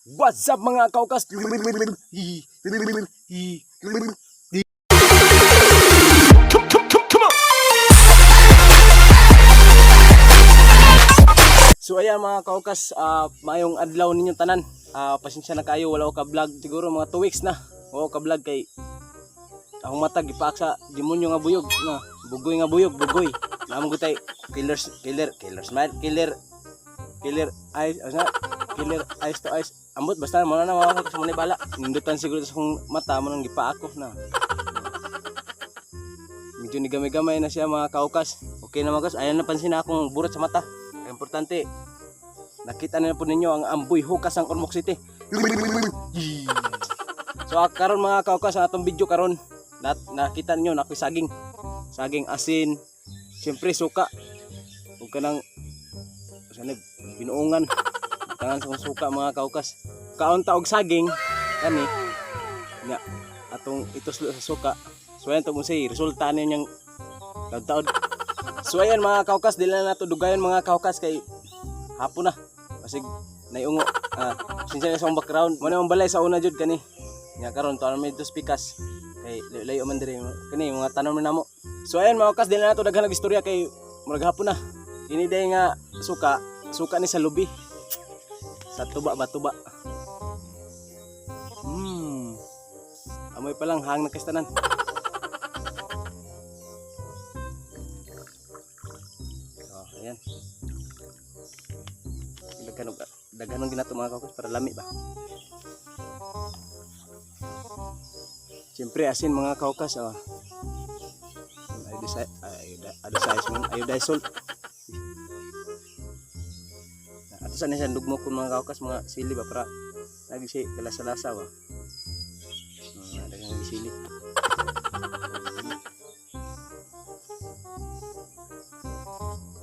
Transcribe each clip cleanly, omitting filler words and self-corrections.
What's up, mga kaukas? Come, come, come, come on! So ayan, mga kaukas, maayong adlaw ninyo tanan. Pasensya na kayo, wala ko ka-vlog siguro mga 2 weeks na. Wala ko ka-vlog kay akong mata gipaak sa demonyo nga buyog nga bugoy nga buyog bugoy. Namo ko tay killer killer killer smile killer killer eyes ano killer eyes to eyes. Ambot basta mo na mga kaukas mo na bala. Nindutan siguro sa akong mata mo nang gipaak ko na. Medyo nigamay-gamay na siya, mga kaukas. Okay na, mga kaukas. Ayan, napansin na akong burot sa mata. Ang importante, nakita na po ninyo ang amboy hukas ng Ormoc City. So karon, mga kaukas, ang atong video karon, nakita ninyo na ako'y saging. Saging, asin, siyempre suka. Huwag ka nang sana binuungan. Tangan sa kong suka, mga kaukas. Kaon ta og saging kani nga atong ituslo sa suka. So ayan to mo say resulta ninyo taod. So ayan, mga kaukas, dili na nato dugayon, mga kaukas, kay hapon na. Basig naiungo. Pasensya na sa akong background. Mo na balay sa una jud kani. Nya karon to may dos pikas kay layo man diri kani mga tanom na namo. So ayan, mga kaukas, dili na nato daghan og istorya kay murag hapon na. Ini day nga suka, suka ni sa lubi. Sa tuba ba tuba. Amoy pa lang hang na kastanan. Oh, ayan. Daghan og daghan og ginato, mga kaukas, para lami ba. Siyempre asin, mga kaukas, oh. Ayodise ayodise man iodized salt. Ato sa niya dugmo kun, mga kaukas, mga sili ba para lagi siya kalasa-lasa ba. Daghan sili.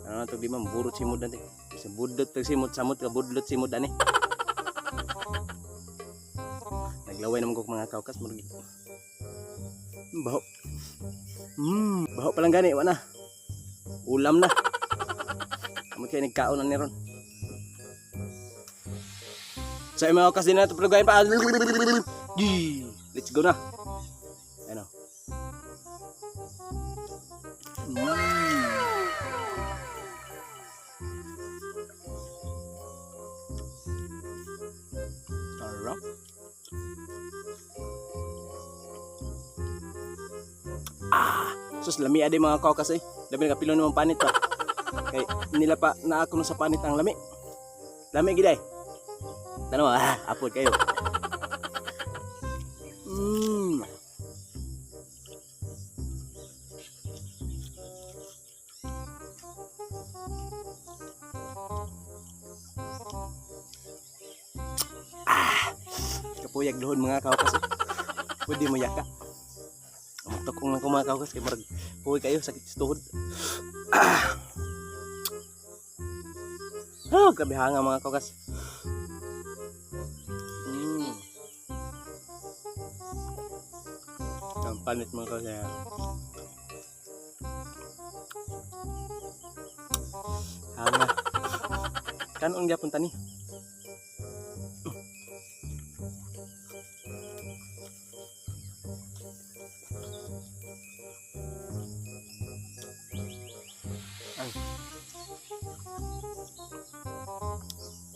Ano to di man burot simod nanti. Sa budlot tag simod samot ka budlot simod ani. Naglaway naman ko, mga kaukas, murag. Baho. Baho pa lang gani wa na. Ulam na. Amot kay nagkaon na ni ron. So ay, mga kaukas, di na ito padugayin pa. Let's go na. Ano? Sarap. Ah, sus, lami ade, mga kaukas eh. Labi nakapilo naman panit pa. Kay nila pa na ako sa panit ang lami. Lami gid ay. Tanaw ah, apod kayo. Ah, kapuyag luhod, mga kaukas eh. Pwede mo yaka. Mutok lang ko, mga kaukas, kay murag puwi kayo sakit sa tuhod. Ah. Oh, grabe hanga, mga kaukas. Ang panit, mga kaukas. Hanga. Kanon gyapon tani. Ay.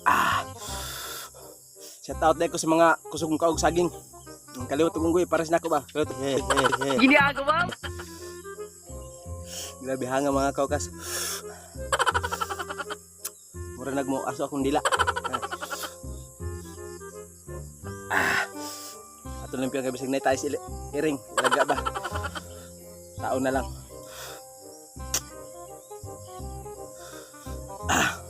Ah. Shout out ko sa mga kusog kaog saging. Ang kaliwat ug unggoy para sa nako ba. Kaliwat. He he he. Ginagawa mo? Grabe hanga, mga kaukas. Mura nagmo aso akong dila. Ah. Ato lang piyang kabisig na tayo sa iring. Ilaga ba? Tao na lang. Ah.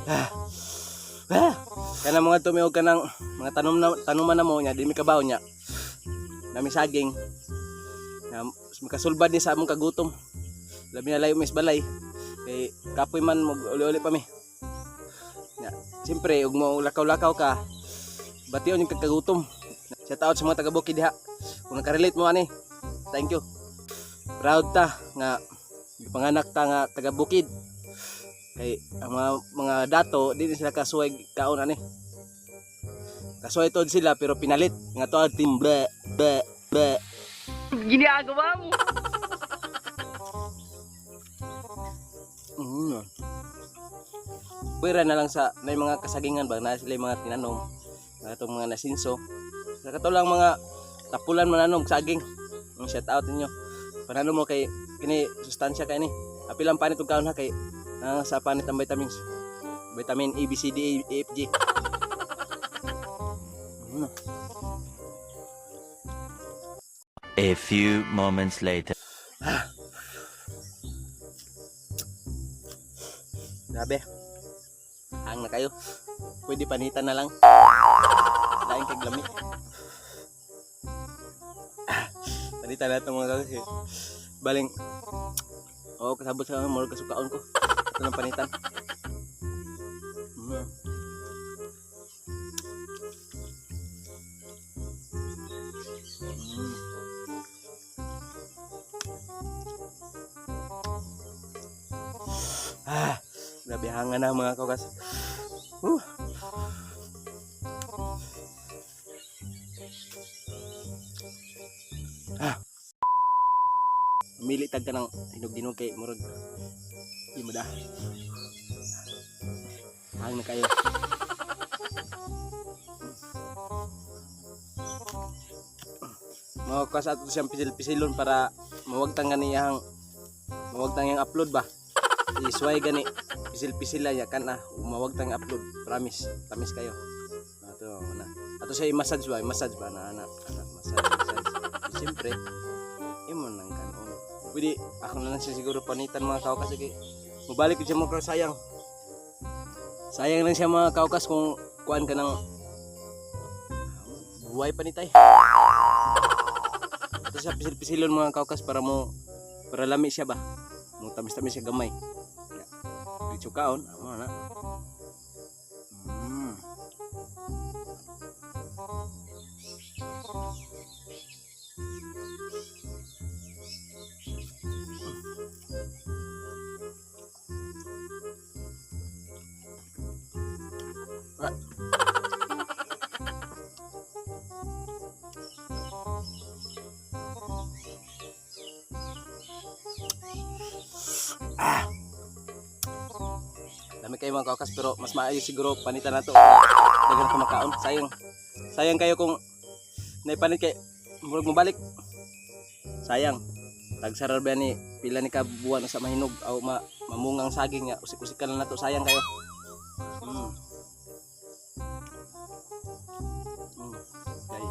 Ah. Ah. Kana mga tumiog ka ng mga tanom na tanuman na mo nya di mi kabaw nya. Nami saging. Na makasulbad ni sa among kagutom. Labi na layo mis balay. Kay kapoy man mag uli-uli pa mi. Nya, siyempre ug mo lakaw-lakaw ka. Bation yung kagagutom. Shout out sa mga taga bukid diha. Kung nakarelate mo ani, thank you. Proud ta nga gipanganak ta nga taga bukid. Kay ang mga dato di ni sila kasuway kaon ani. Kasuway tod sila pero pinalit nga to team ble ble ble. Ginagawa mo. Pwera na lang sa may mga kasagingan ba na sila yung mga tinanom, mga itong mga nasinso. Sa kato lang mga tapulan mananom saging. Ang shout out ninyo. Pananom mo kay kini sustansya kay ni. Apil ang panit og kaon ha kay sa panit ang vitamins. Vitamin A, B, C, D, E, F, G. A few moments later. Grabe. Hang na kayo. Pwede panitan na lang. Lain kag lami. Panitan na itong mga kasi. Baling. Oo, kasabot sa mga kasukaon ko. Ito ng panitan. Ah, grabe hanga na mga kaukas. Ah. Mili tag ka ng hinog-dinog kay murag di mo da. Hang na kayo. Mga kaukas, ato siyang pisil-pisilon para mawagtang gani iyang mawagtang iyang upload ba. Isway gani pisil-pisil lang ya kan na mawagtang upload, promise. Tamis kayo. Ato na. Ato siya i-massage ba, i-massage ba na ana, ana massage, massage. Siyempre, imo nang kanon. Pwede ako na lang siya siguro panitan mga kaukas kay mobalik jud siya mga kaukas, sayang. Sayang lang siya mga kaukas kung kuan ka ng buhay pa ni tay. Ato siya pisil-pisilon mga kaukas para mo para lami siya ba. Mo tamis-tamis siya gamay. Ya. Diretso kaon, amo na. Dami kayo mga kaukas pero mas maayo siguro panitan na to. Daghan ko makaon. Sayang. Sayang kayo kung naipanit kay murag mobalik. Sayang. Tagsarar ba ni pila ni ka buwan sa mahinog o mamungang saging nga usik-usik ka na nato, sayang kayo. Okay.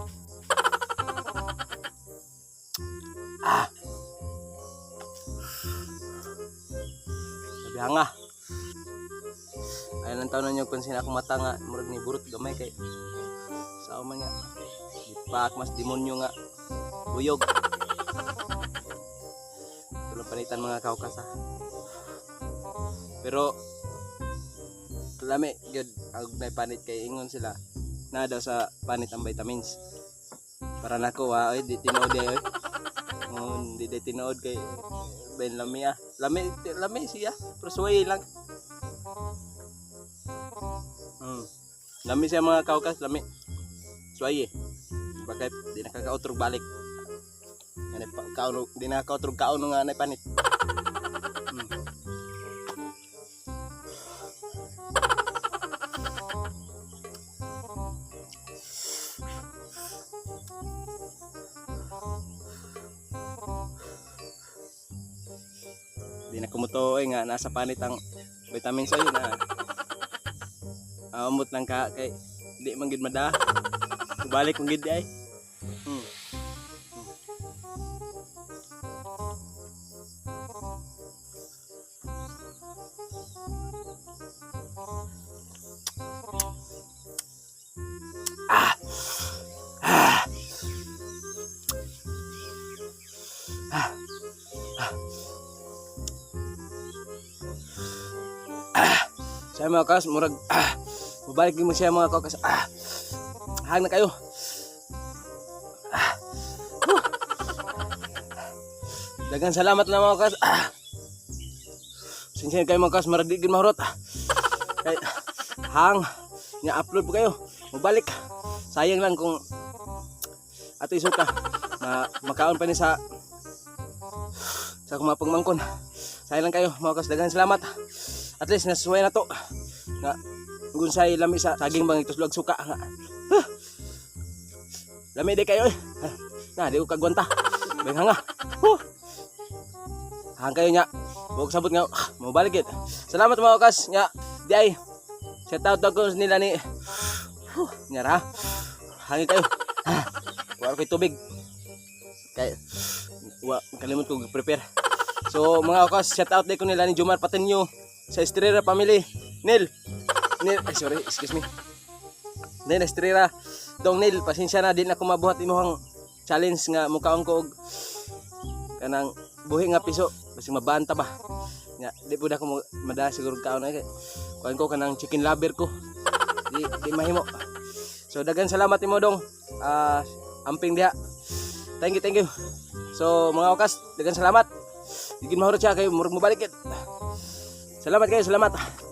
Ah. Sabi hanga. Ayan ang taon ninyo pansin akong mata nga murag ni burot gamay kay sao man nga gipak mas demonyo nga buyog. Tulong panitan mga kaukas ha. Pero lami gyud ang may panit kay ingon sila na daw sa panit ang vitamins. Para nako ha, oy di tinuod di oy. Di tinuod kay ben lami ah. Lami lami siya pero suway lang. Lami siya mga kaukas, lami. Suway eh. Bakit di nakakautrog balik. Nga pa, kaon, di nakakautrog kaon nga nay panit. Di na kumuto eh nga nasa panit ang vitamin C na. Amot lang ka kay di man gid mada. Balik kung gid ay. Ah. Ah. Ah. Ah. Ah. Siya mga kakas, murag, mabalik mo siya mga kakas. Ah. Hang na kayo. Ah. Huh. Daghang salamat lang, mga kas. Ah. Sinsya kayo, mga kas, marag di gyud mahurot. Kay hang nya upload po kayo. Mobalik. Sayang lang kung ato isuka na makaon pa ni sa akong mga pagmangkon. Sayang lang kayo, mga kas, daghan salamat. At least nasuway na to. Nga gunsay lami sa saging bang ituslo og suka nga. Huh. Lami di kayo eh. Na, di ko kagwanta. Bang hanga. Huh. Hang kayo nya. Huwag sabot nga, ah, mabalik it. Salamat, mga kas nya. Di ay. Shout out ako nila ni. Huh, nya ra. Hangin kayo. Ah, wala ko'y tubig. Kay wa kalimot ko prepare. So mga kas, shout out ko nila ni Jomar Patenyo sa Estrella family. Neil. Neil, ay sorry, excuse me. Neil Estrella. Dong Neil, pasensya na, di na ko mabuhat imong challenge nga mukaon ko og kanang buhi nga piso kasi mabanta ba nga di pud ako mada siguro kaon ay kuan ko kanang chicken lover ko, di di mahimo. So daghan salamat imo, dong. Ah, amping diha. Thank you, thank you. So mga okas, daghan salamat. Di gid mahurot siya kay murag mobalik. Salamat kayo, salamat.